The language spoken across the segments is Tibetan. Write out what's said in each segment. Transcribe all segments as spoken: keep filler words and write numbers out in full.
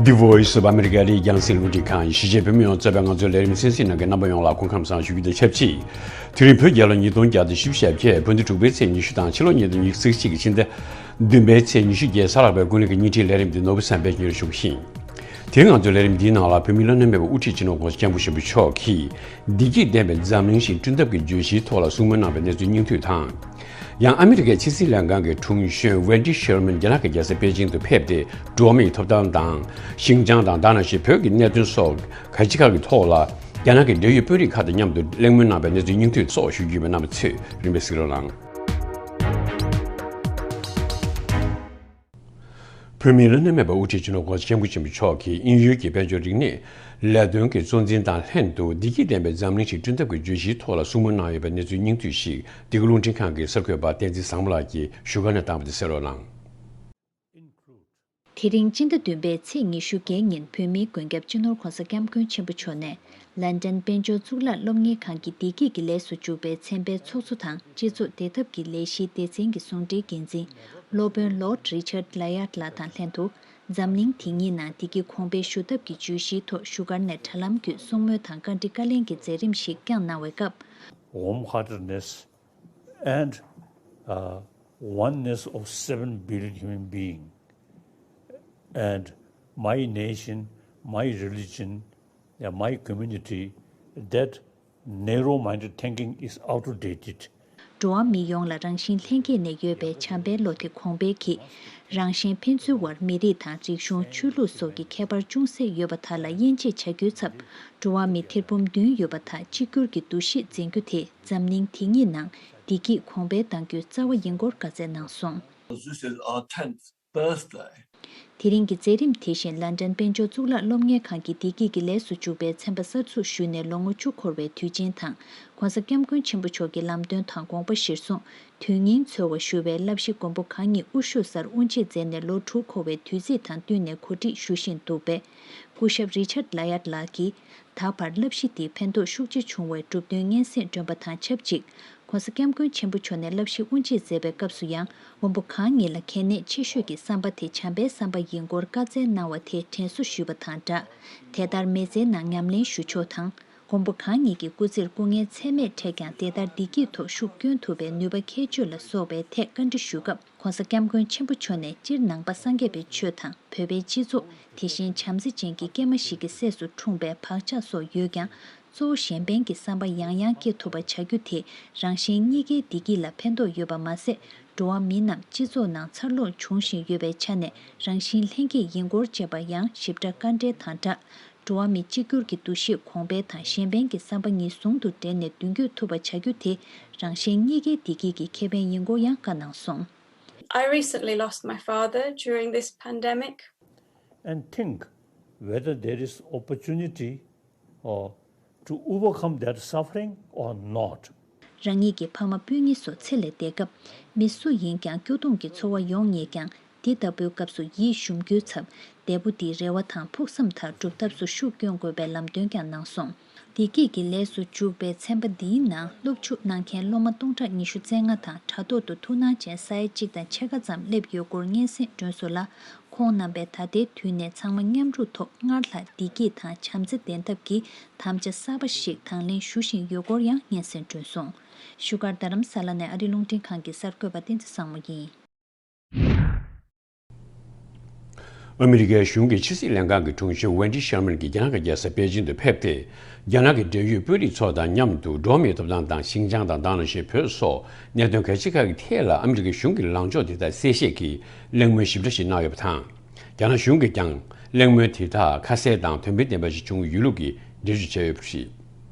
The Voice of America ཨ་རིའི་རྒྱང་སྲིང་རླུང་འཕྲིན་ཁང་། གཞིས་བྱེས་བོད་མི་ཡོངས་གཙོས་པའི་ང་ཚོའི་ལས་རིམ་གསན་གཟིགས་གནང་མཁན་རྣམ་པ་ཡོངས་ལ་སྐུ་ཁམས་བཟང་ཞུ་རྒྱུ་དང་ཆབས་ཅིག་དེ་རིང་བོད་རྒྱལ་ལོ་ཉིས་སྟོང་བརྒྱ་དང་བཞི་བཅུ་ཞེ་བརྒྱད། བོད་ཟླ་དྲུག་པའི་ཚེས་ཉི་ཤུ་དང་ཕྱི་ལོ་ཉིས་སྟོང་ཉི་ཤུ་རྩ་གཅིག་གི་ཕྱི་ཟླ་བདུན་པའི་ཚེས་ཉི་ཤུ་བརྒྱད་གཟའ་ལྷག་པའི་ཀུན་གླེང་གི་བརྙན་འཕྲིན་ལས་རིམ་འདི་ནོར་བུ་བསམ་འཕེལ་གྱིས་སྙན་སྒྲོན་ཞུ་གི་ཡིན། དེ་རིང་ང་ཚོའི་ལས་རིམ་འདིའི་ནང་ལ་བོད་མིའི་བླ་ན་མེད་པའི་དབུ་ཁྲིད་སྤྱི་ནོར་༸གོང་ས་༸སྐྱབས་མགོན་ཆེན་པོ་མཆོག་གིས་བདེ་སྐྱིད་ལྡན་པའི་འཛམ་གླིང་ཞིག་བསྐྲུན་ཐབས་ཀྱི་བརྗོད་གཞིའི་ཐོག་ལ་གསུང་མོལ་གནང་བའི་གནས་ཚུལ་སྙིང་བསྡུས་དང་། ཡང་ཨ་མི་རི་ཀའི་ཕྱི་སྲིད་ལྷན་ཁང་གི་དྲུང་གཞོན་Wendy Sherman རྒྱ་ནག་གི་རྒྱལ་ས་པེ་ཅིང་དུ་ཕེབས་ཏེ། འགྲོ་བ་མིའི་ཐོབ་ཐང་དང་། ཤིན་ཅང་དང་ད་ག་ནང་བཞིན་བོད་ཀྱི་གནད་དོན་སོགས་ག་ཅི་ག་གི་ཐོག་ལ། རྒྱ་ནག་གི་འབྲེལ་ཡོད་དཔོན་རིགས་ཁག་དང་མཉམ་དུ་གླེང་མོལ་གནང་བའི་གནས་ཚུལ་སྙིང་བསྡུས་སོགས་ཞུ་རྒྱུ་ཡིན་པས། རྣམ་པ་ཚོས་རིམ་པས་གཟིགས་རོགས་གནང་། བོད་མིའི་བླ་ན་མེད་པའི་དབུ་ཁྲིད་སྤྱི་ནོར་༸གོང་ས་༸སྐྱབས་མགོན་ཆེན་པོ་མཆོག་གིས་དབྱིན་ཡུལ་གྱི་དཔལ་འབྱོར་རིག་གནས་ལས་དོན་གྱི་གཙོ་འཛིན་དང་ལྷན་དུ། བདེ་སྐྱིད་ལྡན་པའི་འཛམ་གླིང་ཞིག་བསྐྲུན་ཐབས་ཀྱི་བརྗོད་གཞིའི་ཐོག་ལ་གསུང་མོལ་གནང་ཡོད་པའི་གནས་ཚུལ་སྙིང་བསྡུས་ཤིག་འདི་ག་རླུང་འཕྲིན་ཁང་གི་གསར་འགོད་པ་བསྟན་འཛིན་བཟང་མོ་ལགས་ཀྱིས་བཞུགས་སྒར་ནས་བཏང་བ་དེ་གསན་རོགས་གནང་། དེ་རིང་སྤྱི་ཟླ་བདུན་པའི་ཚེས་ཉི་ཤུ་བརྒྱད་ཉིན་བོད་མིའི་མགོན་སྐྱབས་སྤྱི་ནོར་༸གོང་ས་༸སྐྱབས་མགོན་ཆེན་པོ་མཆོག་ནས། ལན་ཌན་དཔལ་འབྱོར་གཙུག་ལག་སློབ་གཉེར་ཁང་གི་བདེ་སྐྱིད་ཀྱི་ལས་སུ་འཇུག་པའི་ཚན་པའི་ཚོགས་གཙོ་དང་། སྤྱི་ཚོགས་བདེ་ཐབས་ཀྱི་ལས་གཞིའི་སྡེ་ཚན་གྱི་ཟུང་འབྲེལ་འགན་འཛིན་སློབ་དཔོན་Lord Richard Layard ལགས་དང་ལྷན་དུ། འཛམ་གླིང་དེ་ཉིད་ནང་བདེ་སྐྱིད་གོང་འཕེལ་ཞུ་ཐབས་ཀྱི་བརྗོད་གཞིའི་ཐོག་བཞུགས་སྒར་ནས་དྲ་ལམ་བརྒྱུད་གསུང་མོལ་དང་བཀའ་འདྲི་བཀའ་ལན་གྱི་མཛད་རིམ་ཞིག་བསྐྱངས་གནང་བའི་སྐབས། Warm heartedness and uh, oneness of seven billion human being and my nation, my religion, yeah, my community, that narrow-minded thinking is outdated. འགྲོ་བ་མི་ཡོངས་ལ་རང་བཞིན་ལྷན་སྐྱེས་ནས་ཡོད་པའི་བྱམས་པའི་བློ་དེ་གོང་འཕེལ་གྱིས། རང་གཞན་ཕན་ཚུན་དབར་མི་རིགས་དང་རིག་གཞུང་། ཆོས་ལུགས་སོགས་ཀྱི་ཁྱད་པར་ཅུང་ཟད་ཡོད་པ་དག་ལ་དབྱེ་འབྱེད་བྱ་རྒྱུའི་ཚབ། འགྲོ་བ་མི་ཐེར་འབུམ་བདུན་ཡོད་པ་དག་གཅིག་གྱུར་གྱི་འདུ་ཤེས་འཛིན་རྒྱུ་དེ་འཛམ་གླིང་དེ་ཉིད་ནང་བདེ་སྐྱིད་གོང་འཕེལ་གཏང་རྒྱུའི་རྩ་བ་ཡིན་སྐོར་བཀའ་སྩལ་གནང་སོང་། This is our tenth birthday. དེ་རིང་གི་མཛད་རིམ་དེ་བཞིན་ལན་ཌན་དཔལ་འབྱོར་གཙུག་ལག་སློབ་གཉེར་ཁང་གི་བདེ་སྐྱིད་ཀྱི་ལས་སུ་འཇུག་པའི་ཚན་པ་གསར་འཛུགས་ཞུས་ནས་ལོ་ངོ་བཅུ་འཁོར་བའི་དུས་ཆེན་དང་། ༸གོང་ས་༸སྐྱབས་མགོན་ཆེན་པོ་མཆོག་གི་ལམ་སྟོན་དང་དགོངས་པ་གཞིར་བཟུང་། དོན་སྙིང་འཚོལ་བ་ཞུ་བའི་བསླབ་གཞི་མགོན་པོ་གང་ཉིད་དབུ་བཞུགས་སར་དབུ་འབྱེད་མཛད་ནས་ལོ་དྲུག་འཁོར་བའི་དུས་ཚིགས་དང་བསྟུན་ནས་གོ་སྒྲིག་ཞུ་བཞིན་འདུག་པས། སྐུ་ཞབས་Richard Layard ལགས་ཀྱིས། ད་བར་བསླབ་གཞི་འདིས་ཕན་ཐོགས་ཤུགས་ཆེ་བྱུང་བའི་གྲུབ་དོན་སྙན་སེང་བསྒྲོན་པ་དང་ཆབས་ཅིག ༸གོང་ས་༸སྐྱབས་མགོན་ཆེན་པོ་མཆོག་ནས་བསླབ་གཞི་དབུ་འབྱེད་མཛད་པའི་སྐབས་སུ་ཡང་། མགོན་པོ་གང་ཉིད་ལ་གལ་གནད་ཆེ་ཤོས་ཀྱི་བསམ་པ་དེ་བྱམས་པའི་བསམ་པ་ཡིན་སྐོར་བཀའ་སྩལ་གནང་བ་དེ་དྲན་གསོ་ཞུས་པ་དང་སྦྲགས། དེ་ལྟར་མི་ཚེའི་ནང་ཉམས་ལེན་ཞུ་ཕྱོགས་དང་། མགོན་པོ་གང་ཉིད་ཀྱི་སྐུ་ཚེར་སྐུ་ངལ་ཚད་མེད་འཕྲད་ཀྱང་། དེ་ལྟར་བདེ་སྐྱིད་ཐོག་ཤུགས་བསྐྱོན་ཐུབ་པའི་ནུས་པ་ཁྱད་ཆོས་ལ་སོགས་པའི་ཐད་བཀའ་འདྲི་ཞུས་སྐབས། ༸གོང་ས་༸སྐྱབས་མགོན་ཆེན་པོ་མཆོག་ནས། སྤྱིར་ནང་པ་སངས་རྒྱས་པའི་ཆོས་དང་། བོད་པའི་སྤྱི་ཚོགས། དེ་བཞིན་བྱམས་བརྩེ་ཅན་གྱི་སྐྱེས་མ་ཞིག་གི་སྲས་སུ་འཁྲུངས་པའི་བག་ཆགས་སོགས་ཡོད་ཀྱང་། གཙོ་བོ་གཞན་ཕན་གྱི་བསམ་པ་ཡང་ཡང་སྐྱེ་ཐུབ་པ་བྱ་རྒྱུ་དེ། རང་གཞན་གཉིས་ཀའི་བདེ་སྐྱིད་ལ་ཕན་ཐོགས་ཡོད་པ་མ་ཟད། འགྲོ་བ་མི་རྣམས་སྤྱི་ཚོགས་ནང་འཚར་ལོངས་འབྱུང་བཞིན་ཡོད་པའི་ཆ་ནས། རང་བཞིན་ལྷན་སྐྱེས་ཡིན་སྐོར་བཅས་པ་ཡང་ཞིབ་ཕྲ་བཀའ་འགྲེལ་དང་སྦྲགས། འགྲོ་བ་མི་གཅིག་གྱུར་གྱི་འདུ་ཤེས་གོང་འཕེལ་དང་། གཞན་ཕན་གྱི་བསམ་པ་གཉིས་ཟུང་དུ་འབྲེལ་ནས་མདུན་སྐྱོད་ཐུབ་པ་བྱ་རྒྱུ་དེ། རང་གཞན་གཉིས་ཀའི་བདེ་སྐྱིད་ཀྱི་ཁེ་ཕན་ཡིན་སྐོར་ཡང་བཀའ་གནང་སོང་། I recently lost my father during this pandemic. And think whether there is opportunity or to overcome that suffering or not. རང་ཉིད་ཀྱི་ཕ་མ་སྤུན་ཉེ་སོགས་ཚེ་ལས་འདས་སྐབས། མི་སུ་ཡིན་ཀྱང་སྐྱོ་གདུང་གི་ཚོར་བ་ཡོང་ངེས་ཀྱང་། འདི་ལྟ་བུའི་སྐབས་སུ་ཡིད་ཞུམ་རྒྱུའི་ཚབ། འདས་པོ་འདིའི་རེ་བ་དང་ཕུགས་བསམ་མཐར་སྒྲུབ་ཐབས་སུ་ཤུགས་བསྐྱོན་དགོས་པའི་ལམ་སྟོན་ཀྱང་གནང་སོང་། བདེ་སྐྱིད་ཀྱི་ལས་སུ་འཇུག་པའི་ཚན་པ་འདིའི་ནང་སློབ་ཞུགས་གནང་མཁན་སློབ་མ་སྟོང་ཕྲག་ཉི་ཤུ་རྩ་ལྔ་དང་། དྲ་ཐོག་ཏུ་ཐུགས་སྣང་ཅན་ས་ཡ་གཅིག་དང་ཕྱེད་ཀ་ཙམ་སླེབས་ཡོད་སྐོར་སྙན་སེང་བསྒྲོན་སོང་ལ། ཁོང་རྣམ་པས་ད་ལྟའི་དུས་ནས་ཚང་མ་མཉམ་རུབ་ཐོག་སྔར་ལྷག་བདེ་སྐྱིད་དང་བྱམས་བརྩེ་ལྡན་ཐབས་ཀྱི་དམ་བཅའ་གསར་པ་ཞིག་དང་ལེན་ཞུ་བཞིན་ཡོད་སྐོར་ཡང་སྙན་སེང་བསྒྲོན་སོང་། བཞུགས་སྒར་རྡ་རམ་ས་ལ་ནས་ཨ་རིའི་རླུང་འཕྲིན་ཁང་གི་གསར་འགོད་པ་བསྟན་འཛིན་བཟང་མོ་ཡིན། ཨ་མི་རི་ཀའི་གཞུང་གི་ཕྱི་སྲིད་ལྷན་ཁང་གི་དྲུང་གཞོན་Wendy Sherman གྱིས་རྒྱ་ནག་གི་རྒྱལ་ས་པེ་ཅིང་དུ་ཕེབས་ཏེ། རྒྱ་ནག་གི་འབྲེལ་ཡོད་དཔོན་རིགས་ཚོ་དང་མཉམ་དུ་འགྲོ་བ་མིའི་ཐོབ་ཐང་དང་ཤིན་ཅང་དང་། ད་ག་ནང་བཞིན་བོད་སོགས་གནད་དོན་གལ་ཆེ་ཁག་གི་ཐད་ལ་ཨ་མི་རི་ཀའི་གཞུང་གི་ལངས་ཕྱོགས་དེ་དག་གསལ་བཤད་ཀྱི་གླེང་མོལ་ཞིབ་ཕྲ་ཞིག་གནང་ཡོད་པ་དང་། རྒྱ་ནག་གཞུང་གིས་ཀྱང་གླེང་མོལ་དེ་དག་ཁ་གསལ་དང་དོན་ཕན་ལྡན་པ་ཞིག་བྱུང་ཡོད་ལུགས་ཀྱི་འགྲེལ་བརྗོད་བྱས་ཡོད་པ་རེད།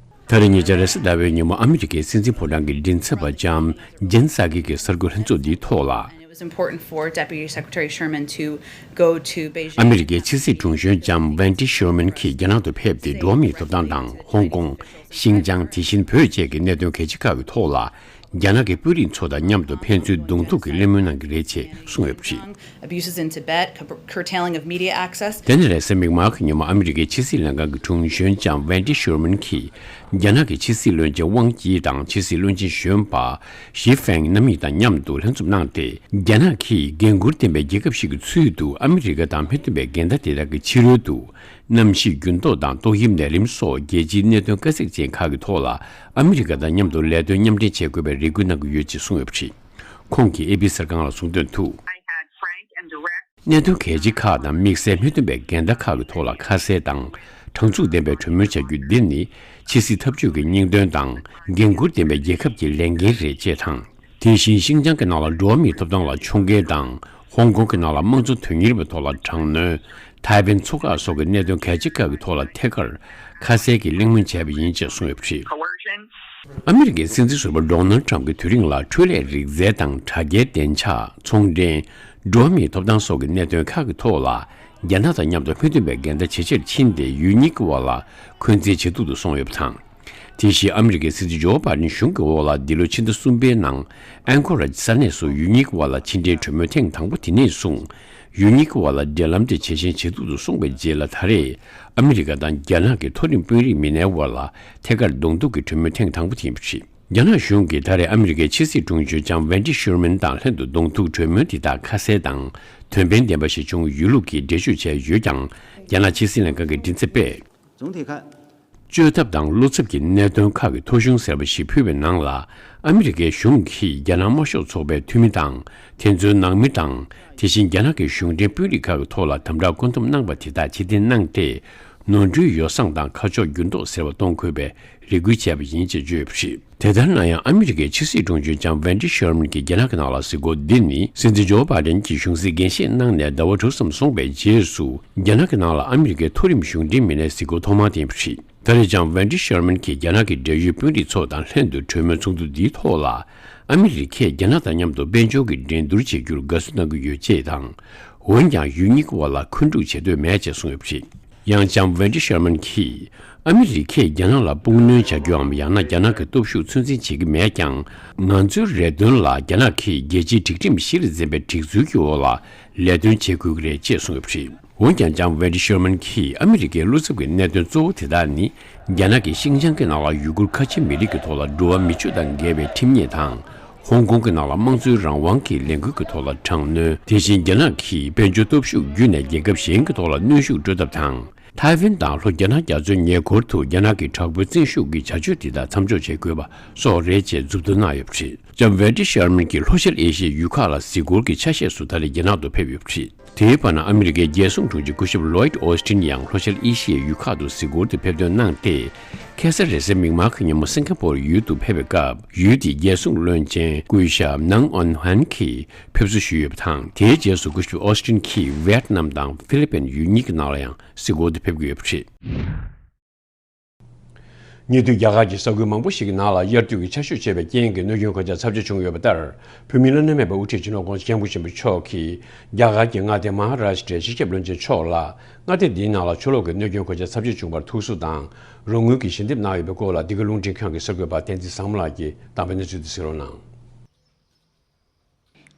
ད་རེས་ཉེ་ཆར་རེས་གཟའ་ཟླ་བའི་ཉིན་མོ་ཨ་མི་རི་ཀའི་སྲིད་འཛིན་ཕོ་བྲང་གི་མགྲིན་ཚབ་པ་ལྕམ་ཇེན་སཱ་ཀི་གི་གསར་འགོད་ལྷན་ཚོགས་འདིའི་ཐོག་ལ། And it was important for Deputy Secretary Sherman to go to Beijing. ཨ་མི་རི་ཀའི་ཕྱི་སྲིད་དྲུང་གཞོན་ལྕམ་Wendy Sherman གྱིས་རྒྱ་ནག་ཏུ་ཕེབས་ཏེ། འགྲོ་བ་མིའི་ཐོབ་ཐང་དང་། ཧོང་ཀོང་། ཤིན་ཅང་། དེ་བཞིན་བོད་བཅས་ཀྱི་གནད་དོན་གལ་ཆེ་ཁག་གི་ཐོག་ལ་ རྒྱ་ནག་གི་དཔོན་རིགས་ཚོ་དང་མཉམ་དུ་ཕན་ཚུན་གདོང་ཐུག་གི་གླེང་མོལ་གནང་གི་རེད་ཅེས་གསུངས་ཡོད་པ་རེད། Abuses in Tibet, cur- curtailing of media access. དེ་ནས་རེས་གཟའ་མིག་དམར་གྱི་ཉིན་མོ་ཨ་མི་རི་ཀའི་ཕྱི་སྲིད་ལྷན་ཁང་གི་དྲུང་གཞོན་ལྕམ་Wendy Sherman་གྱིས་རྒྱ་ནག་གི་ཕྱི་སྲིད་བློན་ཆེན་ཝང་ཅི་དང་ཕྱི་སྲིད་བློན་ཆེན་གཞོན་པ་ཞི་ཧྥེང་རྣམ་གཉིས་དང་མཉམ་དུ་ལྷན་འཛོམས་གནང་སྟེ། རྒྱ་ནག་གིས་འགན་འཁུར་ལྡན་པའི་རྒྱལ་ཁབ་ཞིག་གི་ཚུལ་དུ་ཨ་མི་རི་ཀ་དང་མི་མཐུན་པའི་འགལ་ཟླ་དེ་དག་གི་ཕྱི་རོལ་དུ། གནམ་གཤིས་འགྱུར་ལྡོག་དང་ཏོག་དབྱིབས་ནད་རིམས་སོགས་རྒྱལ་སྤྱིའི་གནད་དོན་དཀའ་ཚེགས་ཅན་ཁག་གི་ཐོག་ལ་ཨ་མི་རི་ཀ་དང་མཉམ་དུ་ལས་དོན་མཉམ་འབྲེལ་བྱེད་དགོས་པའི་རེ་སྐུལ་གནང་གི་ཡོད་ཅེས་གསུངས་ཡོད་པ་རེད། ཁོང་གིས་ཨེ་པི་གསར་ཁང་ལ་གསུངས་དོན་དུ། གནད་དོན་གལ་ཆེ་ཁག་དང་དམིགས་བསལ་མི་མཐུན་པའི་འགལ་ཟླ་ཁག་གི་ཐོག་ལ་ཁ་གསལ་དང་དྲང་ཚུགས་ལྡན་པའི་གྲོས་མོལ་བྱ་རྒྱུ་འདི་ནི་ཕྱི་སྲིད་ཐབས་ཇུས་ཀྱི་སྙིང་དོན་དང་འགན་འཁུར་ལྡན་པའི་རྒྱལ་ཁབ་ཀྱི་ལས་འགན་རེད་ཅེས་དང་། དེ་བཞིན་ཤིང་ཅང་གི་ནང་ལ་འགྲོ་བ་མིའི་ཐོབ་ཐང་ལ་ཕྱོགས་འགལ་དང་། ཧོང་ཀོང་གི་ནང་ལ་དམངས་གཙོ་དོན་གཉེར་བའི་ཐོག་ལ་དྲག་གནོན། ཐའེ་ཝན་མཚོ་འགག་སོགས་ཀྱི་གནད་དོན་གལ་ཆེ་ཁག་གི་ཐོག་ལ་ཐད་ཀར་ཁ་གསལ་གྱི་གླེང་མོལ་བྱས་པ་ཡིན་ཅེས་གསུངས་ཡོད་པ་རེད། ཨ་མི་རི་ཀའི་སྲིད་འཛིན་ཟུར་པ་ཌོ་ནལ་ཁྲམ་གྱི་དུས་རིང་ལ་འཕྲུལ་ལས་རིག་རྩལ་དང་དྲ་རྒྱའི་བདེ་འཇགས། ཚོང་འབྲེལ། འགྲོ་བ་མིའི་ཐོབ་ཐང་སོགས་ཀྱི་གནད་དོན་ཁག་གི་ཐོག་ལ་རྒྱ་ནག་དང་མཉམ་དུ་མི་མཐུན་པའི་འགལ་ཟླ་ཇེ་ཆེར་ཕྱིན་ཏེ། ཡུལ་གཉིས་ཀྱི་དབར་ལ་འཁོན་འཛིན་ཇེ་སྡུག་ཏུ་སོང་ཡོད་པ་དང་། དེ་བཞིན་ཨ་མི་རི་ཀའི་སྲིད་འཛིན་ཇོ་བྷའི་ཌེན་གཞུང་གི་འོག་ལ་འདི་ལོའི་ཕྱི་ཟླ་གསུམ་པའི་ནང་ཨན་ཀོ་ར་ས་གནས་སུ་ཡུལ་གཉིས་ཀྱི་དབར་ལ་ཕྱི་འབྲེལ་གྲོས་མོལ་ཐེངས་དང་པོ་དེ་ནས་བཟུང་ཡུལ་གཉིས་ཀྱི་དབར་ལ་འབྲེལ་ལམ་དེ་ཇེ་ཞན་ཇེ་སྡུག་ཏུ་སོང་བའི་རྗེས་ལ་ད་རེས་ཨ་མི་རི་ཀ་དང་རྒྱ་ནག་གི་མཐོ་རིམ་དཔོན་རིགས་མི་སྣའི་དབར་ལ་ཐད་ཀར་གདོང་ཐུག་གི་གྲོས་མོལ་ཐེངས་དང་པོ་དེ་ཡིན་པ་རེད། རྒྱ་ནག་གཞུང་གིས་ད་རེས་ཨ་མི་རི་ཀའི་ཕྱི་སྲིད་དྲུང་ཆེ་ལྕམ་ཝན་ཌི་ཤེར་མན་དང་ལྷན་དུ་གདོང་ཐུག་གྲོས་མོལ་དེ་དག་ཁ་གསལ་དང་དོན་ཕན་ལྡན་པ་ཞིག་བྱུང་ཡོད་ལུགས་ཀྱི་འགྲེལ་བརྗོད་བྱས་ཡོད་ཀྱང་། རྒྱ་ནག་ཕྱི་སྲིད་ལྷན་ཁང་གི་མགྲིན་ཚབ་པས། བཅོས་ཐབས་དང་བློ་འཚབ་ཀྱི་གནད་དོན་ཁག་གི་ཐོ་གཞུང་ཟེར་བ་ཞིག་ཕུལ་བའི་ནང་ལ། ཨ་མི་རི་ཀའི་གཞུང་གིས་རྒྱ་ནག་དམར་ཤོག་ཚོགས་པའི་འཐུས་མི་དང་། དེ་ཚོའི་ནང་མི་དང་། དེ་བཞིན་རྒྱ་ནག་གི་གཞུང་འབྲེལ་དཔོན་རིགས་ཁག་གི་ཐོག་ལ་དམ་དྲག་བཀོད་འདོམས་གནང་པ་དེ་དག་ཕྱིར་འཐེན་གནང་སྟེ། ནོར་འཁྲུལ་ཡོ་བསྲང་དང་ཁ་ཕྱོགས་འགྱུར་ལྡོག་ཟེར་བ་གཏོང་དགོས་པའི་རེ་སྐུལ་བྱས་པ་ཡིན་ཅེས་བརྗོད་ཡོད་པ་རེད། དེ་ལྟར་ན་ཡང་ཨ་མི་རི་ཀའི་ཕྱི་སྲིད་དྲུང་ཆེ་ལྕམ་ཝན་ཌི་ཤེར་མན་གྱི་རྒྱ་ནག་གི་ནང་ལ་གཟིགས་སྐོར་འདི་ནི། སྲིད་འཛིན་ཇོ་བྷའི་ཌེན་གྱིས་གཞུང་སྲིད་འགན་བཞེས་གནང་ནས་ཟླ་བ་དྲུག་ཙམ་སོང་བའི་རྗེས་སུ། རྒྱ་ནག་གི་ནང་ལ་ཨ་མི་རི་ཀའི་མཐོ་རིམ་གཞུང་འབྲེལ་མི་སྣའི་གཟིགས་སྐོར་ཐོག་མ་དེ་ཡིན་པ་རེད། ད་རེས་ཀྱང་ཝན་ཌི་ཤེར་མན་གྱིས་རྒྱ་ནག་གི་འབྲེལ་ཡོད་དཔོན་རིགས་ཚོ་དང་ལྷན་དུ་གྲོས་མོལ་ཚོགས་འདུ་འདིའི་ཐོག་ལ། ཨ་མི་རི་ཀས་རྒྱ་ནག་དང་མཉམ་དུ་དཔལ་འབྱོར་གྱི་འགྲན་བསྡུར་བྱེད་རྒྱུར་དགའ་བསུ་གནང་གི་ཡོད་ཅེས་དང་། འོན་ཀྱང་ཡུལ་གཉིས་ཀྱི་དབར་ལ་མཁོ་སྒྲུབ་བྱེད་འདོད་མེད་ཅེས་གསུངས་ཡོད་པ་རེད། ཡང་ལྕམ་ཝན་ཌི་ཤར་མན་གྱིས། ཨ་མི་རི་ཀས་རྒྱ་ནག་ལ་དཔུང་གནོན་བྱ་རྒྱུའམ་ཡང་ན་རྒྱ་ནག་གི་སྟོབས་ཤུགས་ཚོད་འཛིན་བྱེད་ཀྱི་མེད་ཀྱང་། ང་ཚོའི་རེ་འདུན་ལ་རྒྱ་ནག་གིས་རྒྱལ་སྤྱིའི་སྒྲིག་ཁྲིམས་གཞིར་འཛིན་པའི་སྒྲིག་འཛུལ་གྱི་འོག་ལ་ལས་དོན་བྱེད་དགོས་ཀྱི་རེད་ཅེས་གསུངས་ཡོད་པ་རེད། འོན་ཀྱང་ལྕམ་ཝན་ཌི་ཤར་མན་གྱིས་ཨ་མི་རི་ཀའི་བློ་འཚབ་ཀྱི་གནད་དོན་གཙོ་བོ་དེ་དག་ནི། རྒྱ་ནག་གིས་ཤིང་ཅང་གི་ནང་ལ་ཡུ་གུར་ཁ་ཆེ་མི་རིགས་ཀྱི་ཐོག་ལ་འགྲོ་བ་མི་སྤྱོད་དང་འགལ་བའི་ཁྲིམས་ཉེས་དང་། ཧོང་ཀོང་གི་ནང་ལ་དམངས་གཙོའི་རང་དབང་གི་ལས་འགུལ་གྱི་ཐོག་ལ་དྲག་གནོན། དེ་བཞིན་རྒྱ་ནག་གིས་དཔལ་འབྱོར་སྟོབས་ཤུགས་བརྒྱུད་ནས་རྒྱལ་ཁབ་གཞན་གྱི་ཐོག་ལ་གནོན་ཤུགས་སྤྲོད་ཐབས་དང་། ཐའེ་ཝན་དང་ལྷོ་རྒྱ་ནག་རྒྱ་མཚོའི་ཉེ་འཁོར་དུ་རྒྱ་ནག་གི་དྲག་པོའི་བཙན་ཤུགས་ཀྱི་བྱ་སྤྱོད་དེ་དག་མཚམས་འཇོག་བྱེད་དགོས་པ་སོགས་རེད་ཅེས་མཛུབ་སྟོན་གནང་ཡོད་པ་རེད། ལྕམ་ཝེ་ཏི་ཤར་མན་གྱིས་ལྷོ་ཤར་ཨེ་ཤི་ཡའི་ཡུལ་ཁག་ལ་གཟིགས་སྐོར་གྱི་ཆ་ཤས་སུ་ད་རེས་རྒྱ་ནག་ཏུ་ཕེབས་ཡོད་པ་རེད། དེའི་བར་ན་ཨ་མི་རི་ཀའི་རྒྱལ་སྲུང་དྲུང་ཆེ་སྐུ་ཞབས་ལོའིད་ཨོ་སི་ཏིན་ཡང་ལྷོ་ཤར་ཨེ་ཤི་ཡའི་ཡུལ་ཁག་ཏུ་གཟིགས་སྐོར་དུ་ཕེབས་ཐོན་གནང་སྟེ། ཁ་སང་རེས་གཟའ་མིག་དམར་གྱི་ཉིན་མོ་སིང་ག་པོར་ཡུལ་དུ་ཕེབས་པའི་སྐབས། ཡུལ་དེའི་རྒྱལ་སྲུང་བློན་ཆེན་སྐུ་ཞབས་ནང་ཨོན་ཧན་གྱིས་ཕེབས་བསུ་ཞུས་ཡོད་པ་དང་། དེའི་རྗེས་སུ་སྐུ་ཞབས་ཨོ་སི་ཏིན་གྱིས་ཝེ་ཏི་ནམ་དང་ཧྥི་ལི་པིན་ཡུལ་གཉིས་ཀྱི་ནང་ལ་ཡང་གཟིགས་སྐོར་དུ་ཕེབས་ཀྱི་ཡོད་པ་རེད། ཉེ་དུས་རྒྱ་གར་གྱི་ས་ཁུལ་མང་པོ་ཞིག་གི་ནང་ལ་དབྱར་དུས་ཀྱི་ཆར་ཞོད་ཆེ་བའི་རྐྱེན་གྱིས་གནོད་སྐྱོན་གོད་ཆག་ཚབས་ཆེ་བྱུང་ཡོད་པ་ལྟར། བོད་མིའི་བླ་ན་མེད་པའི་དབུ་ཁྲིད་སྤྱི་ནོར་༸གོང་ས་༸སྐྱབས་མགོན་ཆེན་པོ་མཆོག་གིས་རྒྱ་གར་གྱི་མངའ་སྡེ་མ་ཧཱ་རཱ་ཤི་ཏྲའི་སྤྱི་ཁྱབ་བློན་ཆེན་མཆོག་ལ་མངའ་སྡེ་འདིའི་ནང་ལ་ཆུ་ལོག་གི་གནོད་སྐྱོན་གོད་ཆག་ཚབས་ཆེ་བྱུང་བར་ཐུགས་གཟབ་དང་རོགས་དངུལ་གྱི་ཞལ་འདེབས་གནང་ཡོད་པའི་སྐོར་ལ། འདི་ག་རླུང་འཕྲིན་ཁང་གི་གསར་འགོད་པ་བསྟན་འཛིན་བཟང་མོ་ལགས་ཀྱིས་དང་པོའི་གནས་ཚུལ་དེ་གསན་རོགས་གནང་།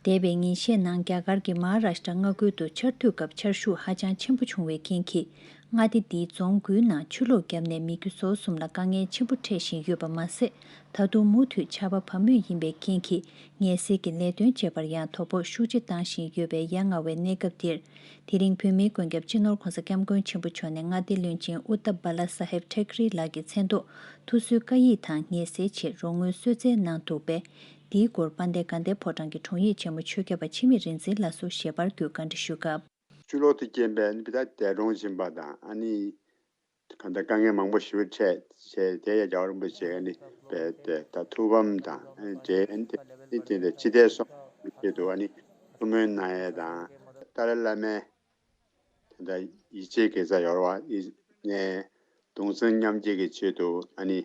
འདས་པའི་ཉིན་ཤས་ནང་རྒྱ་གར་གྱི་མ་ཧཱ་རཱ་ཤི་ཏྲ་མངའ་ཁུལ་དུ་ཆར་དུས་སྐབས་ཆར་ཤུགས་ཧ་ཅང་ཆེན་པོ་བྱུང་བའི་རྐྱེན་གྱིས། མངའ་སྡེ་འདིའི་རྫོང་དགུའི་ནང་ཆུ་ལོག་བརྒྱབ་ནས་མི་རྒྱུ་སོ་གསུམ་ལ་དཀའ་ངལ་ཆེན་པོ་འཕྲད་བཞིན་ཡོད་པ་མ་ཟད། ད་དུང་མུ་མཐུད་ཆར་པ་བབས་མུས་ཡིན་པའི་རྐྱེན་གྱིས། ངལ་སེལ་གྱི་ལས་དོན་བྱེད་པར་ཡང་དོ་ཕོག་ཤུགས་ཆེ་བཏང་བཞིན་ཡོད་པའི་ཡ་ང་བའི་གནས་སྐབས་འདིར། དེ་རིང་བོད་མིའི་མགོན་སྐྱབས་སྤྱི་ནོར་༸གོང་ས་༸སྐྱབས་མགོན་ཆེན་པོ་མཆོག་ནས་མངའ་སྡེའི་བློན་ཆེན་ཨུ་ཏ་བ་ལ་ས་ཧེབ་ཐེ་ཀེ་རི་ལགས་ཀྱི་མཚན་ཐོག་ཐུགས་གསོའི་བཀའ་ཡིག་དང་ངལ་སེལ་ཆེད་རོགས་དངུལ་གསོལ་སྩལ་གནང་འདུག་པས། འདིའི་སྐོར་དཔལ་ལྡན་དགའ་ལྡན་ཕོ་བྲང་གི་དྲུང་ཡིག་ཆེན་མོ་ཆོས་སྐྱབས་པ་འཆི་མེད་རིག་འཛིན་ལགས་སུ་ཞལ་པར་བརྒྱུད་བཀའ་འདྲི་ཞུ་སྐབས། ཆུ་ལོག་ཏུ་རྐྱེན་པས་ནི་ད་འདས་གྲོངས་ཕྱིན་པ་དང་། ཨ་ནི་གང་ལྟར་དཀའ་ངལ་མང་པོ་ཞེ་པོ་འཕྲད་བྱས། དེ་ཡང་རྒྱལ་བ་རིན་པོ་ཆེ་ནི་བས་དེ་ད་ཐུགས་ཕམ་དང་། ཨ་ནི་དེ་ཨ་ནི་དེ་དེ་དེ་ཕྱི་བལྟས་སོགས་ཀྱི་ཆེད་དུ་ཨ་ནི་བསུ་མོལ་གནང་ཡས་དང་། ཏཱ་ལའི་བླ་མའི་ད་ལྟ་ཡིད་ཆེས་དགེ་རྩ་ཡོད་རེད་བ། ནས་གདུང་སེམས་མཉམ་སྐྱེད་ཀྱི་ཆེད་དུ་ཨ་ནི་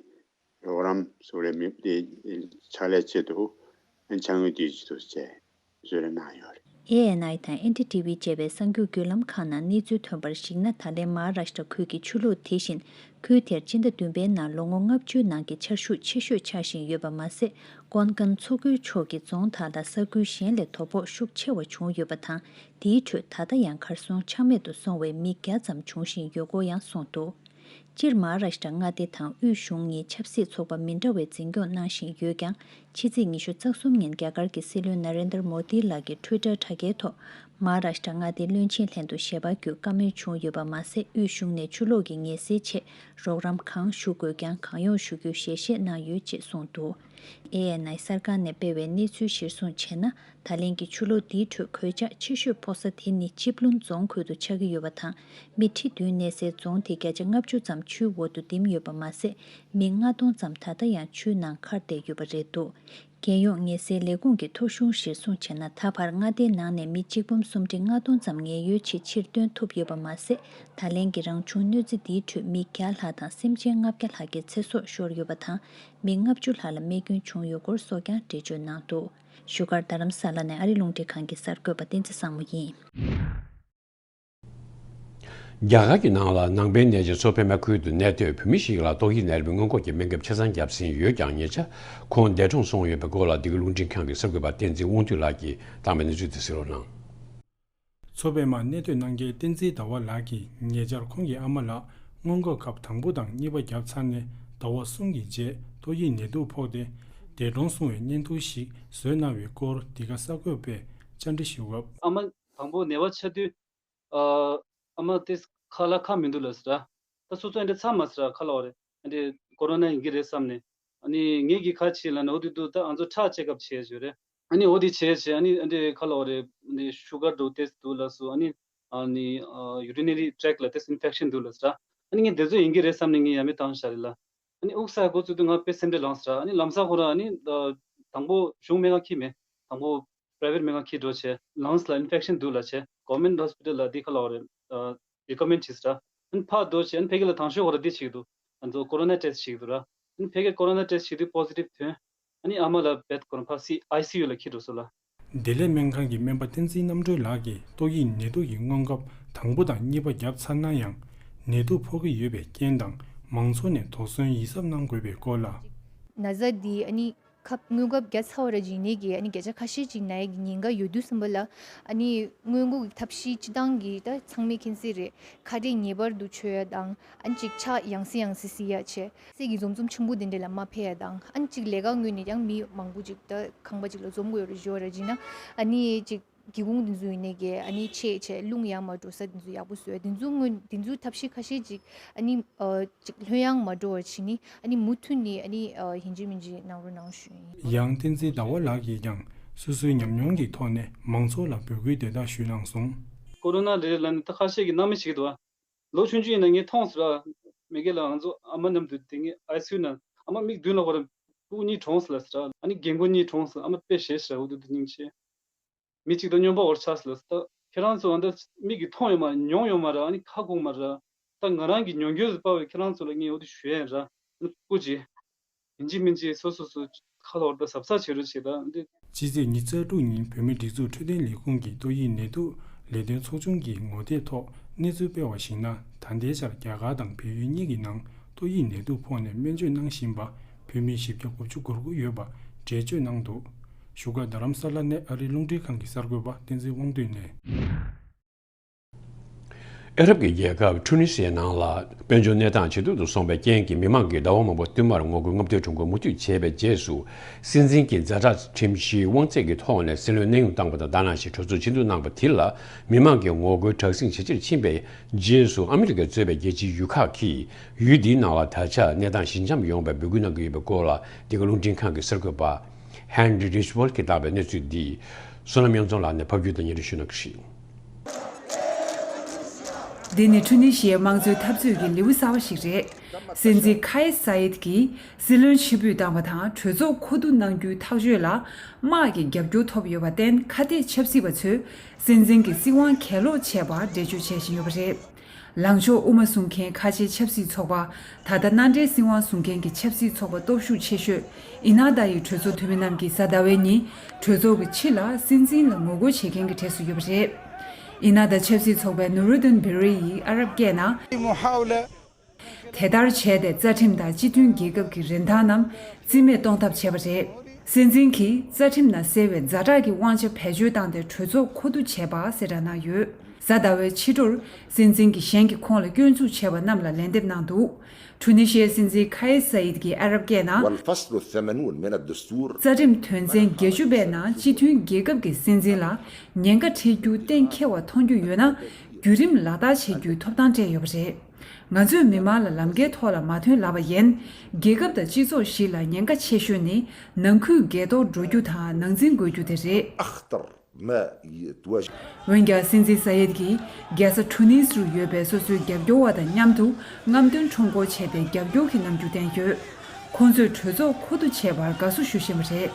རོགས་རམ་སུ་རེ་མི་དེ་ཕྱག་ལས་ཆེད་དུ་ཨ་ནི་ཕྱག་དངུལ་དེ་ཆེད་དུ་བྱས་གསོལ་རས་གནང་ཡོད་རེད། ཨེ་ཨེན་ཨའི་དང་ཨེན་ཌི་ཊི་ཝི་བཅས་པའི་གསར་འགྱུར་བརྒྱུད་ལམ་ཁག་ནང་གནས་ཚུལ་ཐོན་པར་གཞིགས་ན། ད་ལན་མ་ཧཱ་རཱཤ་ཊ་ཁུལ་གྱི་ཆུ་ལོག་དེ་བཞིན་ཁུལ་དེར་སྤྱི་ཟླ་བདུན་པའི་ནང་ལོ་ངོ་ལྔ་བཅུའི་ནང་གི་ཆར་ཤུགས་ཆེ་ཤོས་ཆགས་བཞིན་ཡོད་པ་མ་ཟད། ཀོན་ཀན་མཚོ་ཁུལ་ཕྱོགས་ཀྱི་རྫོང་དག་དང་ས་ཁུལ་གཞན་ལས་དོ་ཕོག་ཤུགས་ཆེ་བ་བྱུང་ཡོད་པ་དང་། དེའི་ཁྲོད་ད་ལྟ་ཡང་གར་སོང་ཆ་མེད་དུ་སོང་བའི་མི་བརྒྱ་ཙམ་འབྱུང་བཞིན་ཡོད་སྐོར་ཡང་གསུངས་འདུག་སྤྱིར་མ་ཧཱ་རཱཤ་ཊ་མངའ་སྡེ་དང་དབུས་གཞུང་གཉིས་ཆབ་སྲིད་ཚོགས་པ་མི་འདྲ་བའི་འཛིན་སྐྱོང་གནང་བཞིན་ཡོད་ཀྱང་། ཕྱི་ཚེས་ཉི་ཤུ་རྩ་གསུམ་ཉིན་རྒྱ་གར་གྱི་སྲིད་བློན་ན་རེན་དར་མོ་དི་ལགས་ཀྱི་ཊུའི་ཊར་དྲ་རྒྱའི་ཐོག་མ་ཧཱ་རཱཤ་ཊ་མངའ་སྡེའི་བློན་ཆེན་ལྷན་དུ་ཞལ་པར་བརྒྱུད་བཀའ་མོལ་བྱུང་ཡོད་པ་མ་ཟད། དབུས་གཞུང་ནས་ཆུ་ལོག་གི་ངལ་སེལ་ཆེད་རོགས་རམ་གང་ཞུ་དགོས་ཀྱང་གང་ཡོང་ཞུ་རྒྱུའི་ཞལ་བཞེས་གནང་ཡོད་ཅེས་གསུངས་འདུག་ཨེ་ཨེན་ཨའི་གསར་ཁང་ནས་སྤེལ་བའི་གནས་ཚུལ་གཞིར་བཟུང་བྱས་ན། ད་ལན་གྱི་ཆུ་ལོག་འདིའི་ཁྲོད་གོད་ཆག་ཆེ་ཤོས་ཕོག་ས་དེ་ནི་ཆིབ་ལུང་རྫོང་ཁུལ་དུ་ཆགས་ཀྱི་ཡོད་པ་དང་། མི་ཁྲི་བདུན་གནས་སའི་རྫོང་དེ་བརྒྱ་ཆ་ལྔ་བཅུ་ཙམ་ཆུའི་འོག་ཏུ་ལྡིམ་ཡོད་པ་མ་ཟད། མི་ལྔ་སྟོང་ཙམ་ད་ལྟ་ཡང་ཆུའི་ནང་འཁར་བསྡད་ཡོད་པ་རེད་འདུག་རྒྱལ་ཡོངས་ངལ་སེལ་ལས་ཁུངས་ཀྱི་ཐོ་གཞུང་གཞིར་བཟུང་བྱས་ན། ད་བར་མངའ་སྡེའི་ནང་ནས་མི་གཅིག་འབུམ་སུམ་ཁྲི་ལྔ་སྟོང་ཙམ་ངལ་གཡོལ་ཆེད་ཕྱིར་བཏོན་ཐུབ་ཡོད་པ་མ་ཟད། ད་ལན་གྱི་རང་བྱུང་གནོད་འཚེ་འདིའི་ཁྲོད་མི་བརྒྱ་ལྷག་དང་སེམས་ཅན་ལྔ་བརྒྱ་ལྷག་གི་ཚེ་སྲོག་ཤོར་ཡོད་པ་དང་། མི་ལྔ་བཅུ་ལྷག་ལ་རྨས་སྐྱོན་བྱུང་ཡོད་སྐོར་སོགས་ཀྱང་འགྲེལ་བརྗོད་གནང་འདུག་བཞུགས་སྒར་རྡ་རམ་ས་ལ་ནས་ཨ་རི་རླུང་འཕྲིན་ཁང་གི་གསར་འགོད་པ་བསྟན་འཛིན་བཟང་མོ་ཡིན། རྒྱ་གར་གྱི་ནང་ལ་ནང་པའི་ནད་ཀྱིས་མཚོ་པད་མ་ཁུལ་དུ་གནས་སྡོད་བོད་མི་ཞིག་ལ་ཏོག་དབྱིབས་ནད་པའི་སྔོན་འགོག་གི་སྨན་ཁབ་ཆ་ཚང་བརྒྱབ་ཟིན་ཡོད་ཀྱང་། ཉེ་ཆར་ཁོང་འདས་གྲོངས་སོང་ཡོད་པའི་སྐོར་ལ། འདི་ག་རླུང་འཕྲིན་ཁང་གི་གསར་འགོད་པ་བསྟན་འཛིན་དབང་འདུས་ལགས་ཀྱིས་བཏང་བའི་གནས་ཚུལ་དེ་གསན་རོགས་གནང་། མཚོ་པད་མར་གནས་སྡོད་གནང་མཁན་བསྟན་འཛིན་ཟླ་བ་ལགས་ཀྱིས་ཉེ་ཆར་ཁོང་གི་ཨ་མ་ལ་སྔོན་འགོག་ཁབ་དང་པོ་དང་གཉིས་པ་བརྒྱབ་ཚར་ནས་ཟླ་བ་གསུམ་གྱི་རྗེས་ཏོག་དབྱིབས་ནད་དུག་ཕོག་སྟེ་འདས་གྲོངས་སོང་བའི་བརྙན་ཐུང་ཞིག་བཟོས་གནང་བའི་སྐོར། འདི་ག་གསར་འགོད་པས་བཅར་འདྲི་ཞུས་སྐབས། ཨ་མ་དང་པོ་ནད་པ་ཆགས་དུས། ཨ་ཨ་མ་དེ་ཁ་ལག་ཁ་མི་འདུག་ལབ་ཟེར། ད་སོ་སོ་འདི་ཚང་མ་ཟེར་ཁ་ལག་རེད། འདི་ཀོ་རོ་ན་ཡིན་གྱི་རེད་བསམ་ནས། ཨ་ནི་ངེད་ཀྱིས་ཁ་ཕྱེ་ལབ་ནས། འོ་དེ་དུས་ད་ང་ཚོ་ཁྲག་ཅེག་ཨབ་བྱས་བྱས་རེད། ཨ་ནི་འོ་དེ་བྱས་བྱས། ཨ་ནི་འདི་ཁ་ལག་རེད། འདི་ཤུ་གར་འདྲ་བོ་ཏོག་ཙམ་འདུག་ལབ་སོང་། ཨ་ནི་ཨ་ནི་ཡུ་རི་ནེ་རི་ཊྲེག་ལ་ཏོག་ཙམ་ཨིན་ཕེག་ཤན་འདུག་ལབ་ཟེར། ཨ་ནི་ངས་འདི་ཚོ་ཡིན་གྱི་རེད་བསམ་ནས་ངས་ཡ་མེད་བཏང་བཞག་རེད་ལ། ཨ་ནི་དབུགས་བསགས་འགོ་བཙུགས་དུས་ང་དཔེ་སེམས་ཁྲལ་ལངས་ཟེར། ཨ་ནི་ལམ་སང་ཁོ་རང་ཨ་ནི་ཨ་དང་པོ་གཞུང་སྨན་ཁང་ཁྱེར་མེད། དང་པོ་པ་རའི་ཝེཊ་སྨན་ཁང་ཁྱེར་འགྲོ་བྱས། ལངས་ལ་ཨིན་ཕེག་ཤན་འདུག་ལབ་བྱས། གོ་ཝར་མེན་ཊི་ཧོ་སི་པི་ཊལ་ལ་འདི་ཁ་ལག་རེད། ཨ་རི་ཀོ་མེན་ཊི་བྱས་ཟེར། ཨ་ནི་ཕར་འགྲོ་བྱས། ཨ་ནི་ཕ་གི་ལ་དང་ཤོས་ཁོ་རང་འདི་བྱེད་ཀྱི་འདུག་ང་ཚོ་ཀོ་རོ་ན་ཊེ་སི་ཊི་བྱེད་ཀྱི་འདུག་ར། ཨ་ནི་ཕ་གིར་ཀོ་རོ་ན་ཊེ་སི་ཊི་བྱེད་དུས་པོ་སི་ཊིབ་ཐོན། ཨ་ནི་ཨ་མ་ལ་བེད་ཁོ་རང་ཕར་སི་ཨའི་སི་ཡུ་ལ་ཁྱེར་འགྲོ་སོང་ལ། བདེ་ལེགས་སྨན་ཁང་གི་སྨན་པ་བསྟན་འཛིན་རྣམ་གྲོལ་ལགས་ཀྱིས་ཏོག་དབྱིབས་ནད་དུག་གི་སྔོན་ཁབ་དང་པོ་དང་གཉིས་པ་བརྒྱབ་ཚར་ན་ཡང་། ནད་དུག་ཕོག་གི་ཡོད་པའི་རྐྱེན་དང་། མང་ཚོགས་ནས་དོགས་ཟོན་ཡིད་གཟབ་གནང་དགོས་པའི་སྐོར་ལ། ན་ཚ་འདི་ཨ་ནི་ཁབ་སྔོན་ཁབ་བརྒྱབ་ཚར་བ་ར་ཡིན་ནའི་གི་ཨ་ནི་བརྒྱ་ཆ་ཁ་ཤས་ཅིག་ན་ཡ་གི་ཉེན་ཁ་ཡོད་དུས་ཙམ་པ་ལ། ཨ་ནི་སྔོན་འགོག་གི་ཐབས་ཤེས་སྤྱི་བཏང་གི་ད་ཚང་མས་མཁྱེན་གསལ་རེད། ཁ་རས་ངེས་པར་དུ་མཆོད་ཡ་དང་། ཨ་ནི་ཅིག་ཕྱག་ཡང་སེ་ཡང་སེ་བསིལ་ཡ་བྱས། གསེར་གྱི་འཛོམས་འཛོམས་ཆེན་པོ་དེ་འདྲ་ལ་མ་ཕེབས་ཡ་དང་། ཨ་ནི་ཅིག་ལས་ཀ་དངོས་ནས་ཀྱང་མི་མང་པོ་ཅིག་ད་ཁང་པ་ཅིག་ལ་འཛོམས་དགོས་རེད། ཞོར་ར་ཅིག་ན་ཨ་ནི་ཅིག་སྒེའུ་ཁུང་དེ་ཚོ་ཡིན་ནའི་གི་ཨ་ནི་ཕྱེས་བྱས་རླུང་ཡང་མ་འགྲོ་ས་དེ་ཚོ་ཡག་པོ་བཟོས། དེ་ཚོ་དངོས་དེ་ཚོའི་ཐབས་ཤེས་ཁ་ཤས་ཅིག་ཨ་ནི་ཨ་ཅིག་ལྷོད་ཡངས་མ་འགྲོ་བར་བྱས་ནི་ཨ་ནི་མུ་མཐུད་ནས་ཨ་ནི་ཨ་ཡིན་གཅིག་མིན་གཅིག་གནང་རོགས་གནང་ཞུ་ཡིན། ཡང་བསྟན་འཛིན་ཟླ་བ་ལགས་ཀྱིས་ཀྱང་སོ་སོའི་ཉམས་མྱོང་གི་ཐོག་ནས་མང་ཚོགས་ལ་འབོད་སྐུལ་དེ་དག་ཞུས་གནང་སོང་། ཀོ་རོ་ན་རེད་ལབ་ནས་ད་ཁ་ཤས་ཀྱིས་སྣང་མེད་བྱེད་ཀྱི་འདུག་ཨ། ལོ་ཆུང་ཆུང་ཡིན་ན་ངས་མཐོང་ཟེར་ར། མ་གི་ལ་ང་ཚོ་ཨ་མ་མཉམ་དུ་དེ་ངས་ཨའི་སི་ཡུ་ནང་ཨ་མ་མིག་མདུན་ལ་ཁོ་རང་སྤུ་གུ་གཉིས་གྲོངས་སོང་ལབ་ཟེར་ར། ཨ་ནི་རྒན་རྒོན་གཉིས་གྲོངས་སོང་། ཨ་མ་དཔེ་ཞེད་ཤག་འོ་དུ་དུ་སྙིང་རྗེ། མི་གཅིག་དང་སྨྱོན་པ་འོར་ཆགས་སོང་ལབ་ཟེར། ད་ཁྱེད་རང་ཚོ་ཨ་འདི་མིག་གིས་མཐོང་ཡོད་མ་མྱོང་ཡོད་མ་ར། ཨ་ནི་ཁ་སྐུག་མ་ར། ད་ང་རང་གི་མྱོང་འགྱོད་ཟེར་པ་བས་ཁྱེད་རང་ཚོ་ལ་ངས་འོ་དུ་ཞུ་ཡ་ཡིན་ར། ཨ་ནི་སྤུ་གུ་གཅིག་ཡིན་གཅིག་མིན་གཅིག་སོ་སོ་སོ་ཁ་ལོ་བར་དུ་གཟབ་གཟབ་བྱེད་རོགས་བྱེད་ད་འདི། ཕྱི་ཚེས་ཉི་ཤུ་རྩ་དྲུག་ཉིན་བོད་མིའི་སྒྲིག་འཛུགས་འཕྲོད་བསྟེན་ལས་ཁུངས་ཀྱི་ཏོག་དབྱིབས་ནད་དུག་ལས་དོན་ཚོགས་ཆུང་གི་ངོ་དེབ་ཐོག་གནས་ཚུལ་སྤེལ་བར་གཞིགས་ན། ད་ལྟའི་ཆར་རྒྱ་གར་དང་བལ་ཡུལ་གཉིས་ཀྱི་ནང་ཏོག་དབྱིབས་ནད་དུག་ཕོག་ནས་སྨན་བཅོས་གནང་བཞིན་པ་བོད་མི་བཞི་བརྒྱ་དགུ་བཅུ་གོ་དགུ་ཡོད་པ་འགྲེལ་བརྗོད་གནང་འདུག་བཞུགས་སྒར་རྡ་རམ་ས་ལ་ནས་ཨ་རིའི་རླུང་འཕྲིན་ཁང་གི་གསར་འགོད་པ་བསྟན་འཛིན་དབང་འདུས་ནས། ཨ་རབ་ཀྱི་རྒྱལ་ཁབ་ཊུ་ནི་སི་ཡའི་ནང་ལ་དཔལ་འབྱོར་གནས་སྟངས་ཇེ་སྡུག་ཏུ་སོང་བའི་རྐྱེན་གྱིས། མི་མང་གིས་ཟླ་བ་མང་པོ་བསྟུད་མར་ངོ་རྒོལ་རྔམ་སྟོན་ཁྲོམ་སྐོར་མུ་མཐུད་བྱས་པའི་རྗེས་སུ། སྲིད་འཛིན་གྱི་ཛ་དྲག་ཁྲིམས་གཞིའི་དབང་ཚད་ཀྱི་ཐོག་ནས་སྲིད་བློན་གནས་དབྱུང་བཏང་པ་དང་། ད་ནང་བཞིན་གྲོས་ཚོགས་ཕྱིར་འཛུལ་གནང་པ་དེ་ལ། མི་མང་གི་ངོ་རྒོལ་དྲག་ཟིང་ཇེ་ཆེར་ཕྱིན་པའི་རྗེས་སུ། ཨ་མི་རི་ཀས་གཙོས་པའི་རྒྱལ་སྤྱིའི་ཡུལ་ཁག་གིས་ཡུལ་འདིའི་ནང་ལ་ད་ཆ་གནས་སྟངས་ཞི་འཇམ་ཡོང་བའི་འབོད་སྐུལ་གནང་གི་ཡོད་པའི་སྐོར་ལ། འདི་ག་རླུང་འཕྲིན་ཁང་གི་གསར་འགོད་པ་ཧན་རི་རིཇ་ཝོལ་གྱིས་བཏང་བའི་གནས་ཚུལ་འདི། བསོད་ནམས་དབྱངས་འཛོམས་ལགས་ནས་ཕབ་སྒྱུར་དང་སྙན་སྒྲོན་ཞུ་གནང་གི་རེད། འདི་ནི་ཊུ་ནི་ཤི་ཡའི་དམངས་གཙོའི་འཐབ་རྩོད་ཀྱི་ལེའུ་གསར་བ་ཞིག་རེད། སྲིད་འཛིན་ཁ་ཡེ་ས་ཡེད་ཀྱིས་སྲིད་བློན་ཕྱིར་འབུད་བཏང་བ་དང་། གྲོས་ཚོགས་མཁོ་བསྡུ་གནང་རྒྱུའི་ཐག་གཅོད་ལ་དམག་གི་རྒྱབ་སྐྱོར་ཐོབ་ཡོད་པར་བརྟེན། ཁ་གཏད་ཆབ་སྲིད་པ་ཚོས་སྲིད་འཛིན་གྱི་སྲིད་དབང་གྱེན་ལོག་བྱས་པར་འགྲེལ་བརྗོད་བྱེད་བཞིན་ཡོད་པ་རེད། ལངས་ཕྱོགས་དབུ་མ་བཟུང་མཁན་ཁ་ཆེའི་ཆབ་སྲིད་ཚོགས་པ། ད་ལྟ་མནའ་འབྲེལ་སྲིད་དབང་བཟུང་མཁན་གྱི་ཆབ་སྲིད་ཚོགས་པ་སྟོབས་ཤུགས་ཆེ་ཤོས་ཨི་ན་ད་ཡི་གྲོས་ཚོགས་འཐུས་མི་རྣམས་ཀྱིས་གཟའ་ཟླ་བའི་ཉིན་གྲོས་ཚོགས་ཀྱི་ཕྱི་ལ་སྲིད་འཛིན་ལ་ངོ་རྒོལ་བྱེད་མཁན་གྱི་གྲས་སུ་ཡོད་པ་རེད། ཨི་ན་ད་ཆབ་སྲིད་ཚོགས་པའི་ནུ་རུ་ཏུན་བེ་རི་ཡིས་ཨ་རབ་སྐད་ནང་། དེ་ལྟར་བྱས་ཏེ་རྩ་ཁྲིམས་དང་སྤྱི་མཐུན་རྒྱལ་ཁབ་ཀྱི་རིན་ཐང་རྣམས་རྩིས་མེད་གཏོང་ཐབས་བྱས་པ་རེད། སྲིད་འཛིན་གྱིས་རྩ་ཁྲིམས་ནང་གསལ་བའི་ཛ་དྲག་གི་དབང་ཆ་བེད་སྤྱོད་བཏང་སྟེ་གྲོས་ཚོགས་མཁོ་བསྡུ་བྱས་པ་གསལ་བསྒྲགས་གནང་ཡོད། གཟའ་ཟླ་བའི་ཕྱི་དྲོར་སྲིད་འཛིན་གྱིས་གཞན་གྱིས་ཁོང་ལ་སྐྱོན་འཛུགས་བྱས་པ་རྣམས་ལ་ལན་འདེབས་གནང་འདུག་ཊུ་ནི་ཤི་ཡའི་སྲིད་འཛིན་ཁ་ཡེ་སཱ་ཡིད་ཀྱིས་ཨ་རབ་སྐད་ནང་། والفصل الثمانون من الدستور རྩ་ཁྲིམས་དོན་ཚན་བརྒྱད་ཅུ་པའི་ནང་སྤྱི་མཐུན་རྒྱལ་ཁབ་ཀྱི་སྲིད་འཛིན་ལ་ཉེན་ཁ་འཕྲད་རྒྱུ་གཏན་འཁེལ་བ་མཐོང་རྒྱུ་ཡོད་ན་བརྒྱུད་རིམ་ལག་བསྟར་བྱེད་རྒྱུའི་ཐོབ་ཐང་སྤྲད་ཡོད་པ་རེད། ང་ཚོས་མི་མང་ལ་ལམ་ཁའི་ཐོག་ལ་མ་ཐོན་ལབ་པ་ཡིན། རྒྱལ་ཁབ་དང་སྤྱི་ཚོགས་ཤིག་ལ་ཉེན་ཁ་ཆེ་ཤོས་ནི་ནང་ཁུལ་འགལ་ཟླར་འགྲོ་རྒྱུ་དང་ནང་འཛིང་དགོས་རྒྱུ་དེ་རེད། أخطر ما ي- تواجه འོན་ཀྱང་སྲིད་འཛིན་ས་ཡེད་ཀྱིས་རྒྱལ་ས་ཊུ་ནིས་རུ་ཡོད་པའི་སོ་སོའི་རྒྱབ་སྐྱོར་བ་དང་མཉམ་དུ་རྔམ་སྟོན་ཁྲོམ་སྐོར་བྱས་ཏེ་རྒྱབ་སྐྱོར་གྱི་རྣམ་འགྱུར་བསྟན་ཡོད། ཁོང་ཚོས་གྲོས་ཚོགས་མཁོ་བསྡུ་བྱས་པར་དགའ་བསུ་ཞུ་བཞིན་པ་རེད།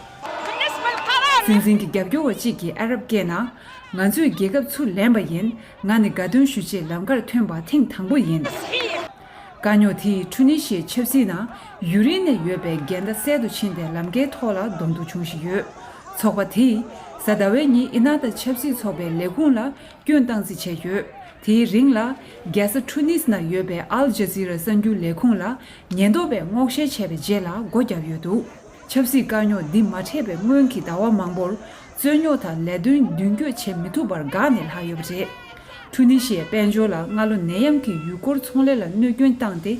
སྲིད་འཛིན་གྱི་རྒྱབ་སྐྱོར་བ་གཅིག་གིས་ཨ་རབ་སྐད་ནང་། ང་ཚོས་རྒྱལ་ཁབ་ཚུར་ལེན་པ་ཡིན། ང་ནི་དགའ་སྟོན་ཞུ་ཆེད་ལམ་ཁར་ཐོན་པ་ཐེངས་དང་པོ་ཡིན། དཀའ་རྙོག་དེས་ཁྲུ་ནི་ཤི་ཡའི་ཆབ་སྲིད་ནང་ཡུན་རིང་ནས་ཡོད་པའི་འགལ་ཟླ་སེལ་དུ་ཕྱིན་ཏེ་ལམ་ཁའི་ཐོག་ལ་གདོང་ཐུག་བྱུང་བཞིན་ཡོད། ཚོགས་པ་དེས་གཟའ་ཟླ་བའི་ཉིན་ཨི་ན་ད་ཆབ་སྲིད་ཚོགས་པའི་ལས་ཁུངས་ལ་སྐྱོན་སྟངས་འཛིན་བྱས་ཡོད། དེའི་རིང་ལ་རྒྱལ་ས་ཁྲུ་ནིས་ན་ཡོད་པའི་ཨལ་ཇ་ཛི་ར་གསར་འགྱུར་ལས་ཁུངས་ལ་ཉེན་རྟོག་པས་སྔོག་བཤེར་བྱས་པའི་རྗེས་ལ་སྒོ་བརྒྱབ་ཡོད་འདུག་ཆབ་སྲིད་དཀའ་རྙོག་འདི་མ་འཕྲད་པའི་སྔོན་གྱི་ཟླ་བ་མང་པོར་རྩོད་རྙོག་དང་ལས་དོན་མདུན་སྐྱོད་བྱེད་མི་ཐུབ་པར་འགག་ནས་ལྷག་ཡོད་པ་རེད། ཁྲུ་ནི་ཤི་ཡའི་དཔལ་འབྱོར་ལ་སྔ་ལོ་ནད་ཡམས་ཀྱིས་ཡུལ་སྐོར་ཚོང་ལས་ལ་གནོད་སྐྱོན་བཏང་སྟེ་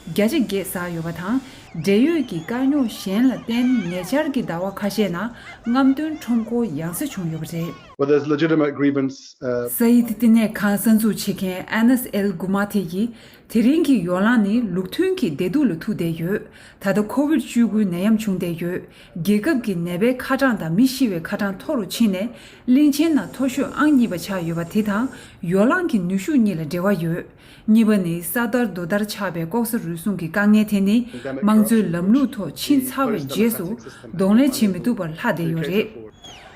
བརྒྱ་ཆ་བརྒྱད་ཟག་ཡོད་པ་དང་། འབྲེལ་ཡོད་ཀྱི་དཀའ་རྙོག་གཞན་ལ་བརྟེན་ཉེ་ཆར་གྱི་ཟླ་བ་ཁ་ཤས་ནང་རྔམ་སྟོན་ཁྲོམ་སྐོར་ཡང་སེ་བྱུང་ཡོད་པ་རེད། Well, there's legitimate grievance, uh, སའིད་བསྟི་གནས་ཁང་གསར་འཛུགས་བྱེད་མཁན་ཨ་ནས་ཨེལ་གུ་མ་ཐེ་ཡིས། དེ་རིང་གི་ཡོ་ལང་ནི་ལུགས་མཐུན་གྱི་བདེ་སྡུག་ལ་ཐུག་བསྡད་ཡོད། ད་ལྟ་ཁོ་བིད་བཅུ་དགུའི་ནད་ཡམས་བྱུང་བསྡད་ཡོད། རྒྱལ་ཁབ་ཀྱི་ནད་པའི་ཁ་གྲངས་དང་མི་ཤི་བའི་ཁ་གྲངས་མཐོ་རུ་ཕྱིན་ནས་གླིང་ཆེན་ནང་མཐོ་ཤོས་ཨང་གཉིས་པ་ཆགས་ཡོད་པ་དེ་དང་ཡོ་ལང་གི་ནུས་ཤུགས་གཉིས་ལ་འབྲེལ་བ་ཡོད། གཉིས་པ་ནི་ས་དར་རྡོ་དར་ཆགས་པའི་ལྐོག་ཟ་རུལ་སུངས་ཀྱི་དཀའ་ངལ་དེ་ནི་དམངས་གཙོའི་ལམ་ལུགས་ཐོག་ཕྱིན་ཚར་བའི་རྗེས་སུ་གདོང་ལེན་བྱེད་མི་ཐུབ་པར་ལྷག་བསྡད་ཡོད་རེད།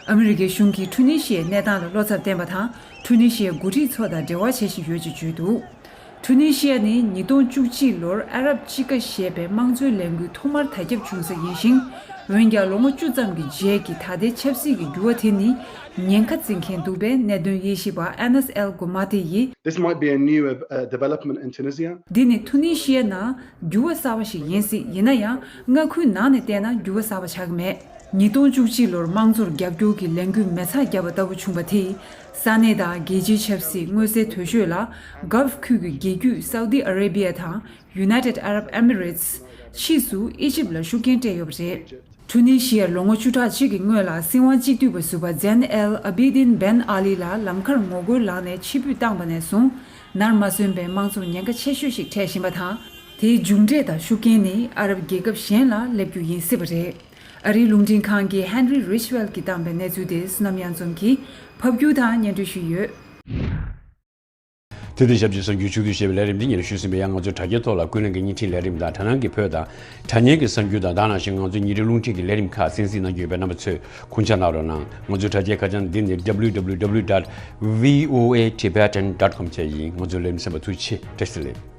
ཨ་མི་རི་ཀའི་གཞུང་གིས་ཁྲུ་ནི་ཤི་ཡའི་གནས་སྟངས་ལ་བློ་འཚབ་བསྟན་པ་དང་ཁྲུ་ནི་ཤི་ཡའི་འགོ་ཁྲིད་ཚོ་དང་འབྲེལ་བ་བྱེད་བཞིན་ཡོད་ཅེས་བརྗོད་འདུག་ཁྲུ་ནི་ཤི་ཡ་ནི་ཉིས་སྟོང་བཅུ་གཅིག་ལོར་ཨ་རབ་དཔྱིད་ཀ་ཞེས་པའི་དམངས་གཙོའི་ལས་འགུལ་ཐོག་མར་དར་ཁྱབ་བྱུང་ས་ཡིན་ཞིང་། འོན་ཀྱང་ལོ་ངོ་བཅུ་ཙམ་གྱི་རྗེས་ཀྱི་ད་ལྟའི་ཆབ་སྲིད་ཀྱི་འགྱུར་བ་དེ་ནི་ཉེན་ཁ་འཛིན་མཁན་འདུག་པའི་གནད་དོན་དབྱེ་ཞིབ་པ་ཨ་ནས་ཨེལ་གུ་མ་ཏེ་ཡིས། This might be a new, uh, development in Tunisia. འདི་ནི་ཐུ་ནི་ཤི་ཡའི་ནང་འགྱུར་བ་གསར་བ་ཞིག་ཡིན་སྲིད། ཡིན་ན་ཡང་མངའ་ཁུལ་ནང་ནས་བལྟས་ན་འགྱུར་བ་གསར་བ་ཆགས་ཀྱི་མེད། ཉིས་སྟོང་བཅུ་གཅིག་ལོར་དམངས་གཙོར་རྒྱབ་སྐྱོར་གྱི་ལས་འགུལ་མེ་མཚར་བརྒྱབ་པ་ལྟ་བུ་བྱུང་བ་དེས། ས་གནས་དང་རྒྱལ་སྤྱིའི་ཆབ་སྲིད་མངོན་གསལ་དོད་ཤོས་ལ་གྷལ་ཕ་ཁུལ་གྱི་རྒྱལ་རྒྱུད་སའུ་ཏི་ཨ་རེ་བྷི་ཡ་དང་ཡུ་ནའི་ཏེད་ཨ་རབ་ཨེ་མི་རེ་ཏི། ཕྱིས་སུ་ཨི་ཇིབ་ལ་ཤུགས་རྐྱེན་སྤྲད་ཡོད་པ་རེད། ཁྲུ་ནི་ཤི་ཡར་ལོ་ངོ་བཅུ་ཕྲག་གཅིག་གི་སྔོན་ལ་སྲིད་དབང་གཅིག་སྡུད་པ་ཟུར་པ་ཛན་ཨེལ་ཨ་བི་དིན་བན་ཨ་ལི་ལ་ལམ་ཁར་ངོ་རྒོལ་ལངས་ནས་ཕྱིར་འབུད་བཏང་བ་ནས་བཟུང་ནར་མ་སོན་པའི་དམངས་གཙོར་ཉེན་ཁ་ཆེ་ཤོས་ཤིག་འཕྲད་བཞིན་པ་དང་། དེའི་མཇུག་འབྲས་དང་ཤུགས་རྐྱེན་ནི་ཨ་རབ་རྒྱལ་ཁབ་གཞན་ལ་སླེབས་རྒྱུ་ཡིན་སྲིད་པ་རེད། ཨ་རིའི་རླུང་འཕྲིན་ཁང་གི་ཧན་རི་རིཆ་ཝེལ་གྱིས་བཏང་པའི་གནས་ཚུལ་དེ་བསོད་ནམས་གཡང་འཛོམས་ཀྱིས་ཕབ་སྒྱུར་དང་སྙན་སྒྲོན་ཞུས་ཡོད། དེ་དང་ཞབས་ཕྱི་གསར་འགྱུར་ཕྱོགས་བསྡུས་ཞེས་པའི་ལས་རིམ་འདི་སྙན་སྒྲོན་ཞུས་ཟིན་པ་ཡང་། ང་ཚོའི་དྲ་རྒྱའི་ཐོག་ལ་ཀུན་གླེང་གི་བརྙན་འཕྲིན་ལས་རིམ་དང་དྲ་སྣང་གི་བོད་དང་དྲ་བརྙན་གྱི་གསར་འགྱུར་དང་། དེ་ནང་བཞིན་ང་ཚོའི་ཉིན་རེའི་རླུང་འཕྲིན་གྱི་ལས་རིམ་ཁག་གསན་གཟིགས་གནང་རྒྱུ་ཡོད་པས་རྣམ་པ་ཚོས་དགོངས་འཇགས་གནང་རོགས་གནང་། ང་ཚོའི་དྲ་རྒྱའི་ཁ་བྱང་འདི་ནི་W W W dot V O A Tibetan dot com བཅས་ཡིན། ང་ཚོའི་ལས་རིམ་གསན་པར་ཐུགས་རྗེ་ཆེ། བཀྲ་ཤིས་བདེ་ལེགས།